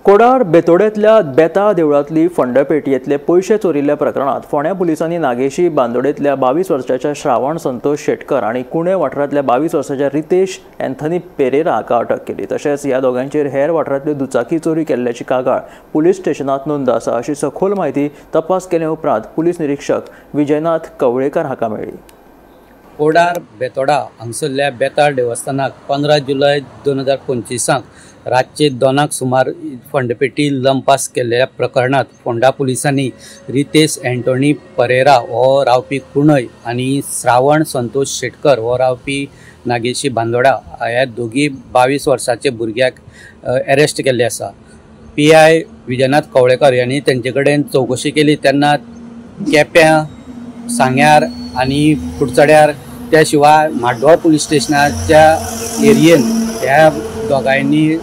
कोडार बेतोड्यांतल्या बेताळ देवळांतली फंडपेटयेंतले पयशे चोरिल्ल्या प्रकरणांत फोंड्या पुलिसांनी नागेशी बांदोडेंतल्या 22 वर्साच्या श्रावण संतोष शेटकर आनी कुणे वाठारांतल्या 22 वर्साच्या रितेश अँथनी पेरेरा हाका अटक केली. तशेंच ह्या दोगांचेर हेर वाठारांतल्यो दुचाकी चोरी केल्ल्याची कागाळ पुलीस स्टेशनांत नोंद आसा अशी सखोल म्हायती तपास केले उपरांत पुलीस निरीक्षक विजयनाथ कवळेकर हाका मेळ्ळी. कोडार बेतोडा हांगसरल्या बेताळ देवस्थानाक 15 जुलय 2025 रातचे 2 सुमार फंडपेटी लंपास केल्ल्या प्रकरणांत फोंडा पुलिसांनी रितेश अँटोनी परेरा हो रावपी कुणय आनी श्रावण संतोष शेटकर हो रावपी नागेशी बांदोडा ह्या दोगी 22 वर्साचे भुरग्याक अरेस्ट केल्ले आसा. PI Vijaynath Kavlekar यांनी तेंचे कडेन चवकशी केली तेन्ना केप्यां, सांग्यार आनी कुडचड्यार त्या शिवाय म्हाड्डोळ पुलीस स्टेशनाच्या एरियेन ह्या दोगांयनी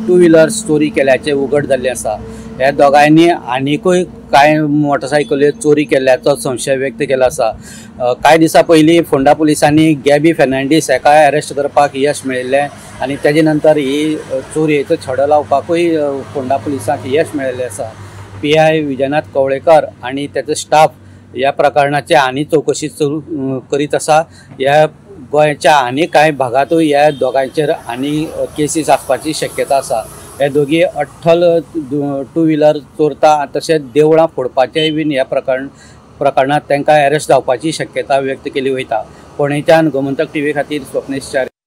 टू व्हिलर चोरी केल्याचें उघड जाल्लें आसा. ह्या दोगांयनी आनिकूय कांय मोटरसायकली चोरी केल्ल्याचो संशय व्यक्त केला आसा. कांय दिसां पयलीं फोंडा पुलिसांनी गॅबी फेर्नांडीस हाका अरेस्ट करपाक यश मेळिल्लें आनी तेजे नंतर ही चोरयेचो छडो लावपाकूय फोंडा पुलिसांक यश मेळिल्लें आसा. PI Vijaynath Kavlekar आनी तेचो स्टाफ ह्या प्रकरणाची आनी चवकशी सुरू करीत आसा. ह्या गोंयच्या आनी कांय भागांतूय ह्या दोगांचेर आनी केसीस आसपाची शक्यता आसा. हे दोगी अठ्ठल टू व्हिलर चोरता तशेंच देवळां फोडपाचेय बीन ह्या प्रकरणांत तांकां अरेस्ट जावपाची शक्यता व्यक्त केली वयता. फोंडेच्यान गोमंतक टीव्ही खातीर स्वप्नेश चारी.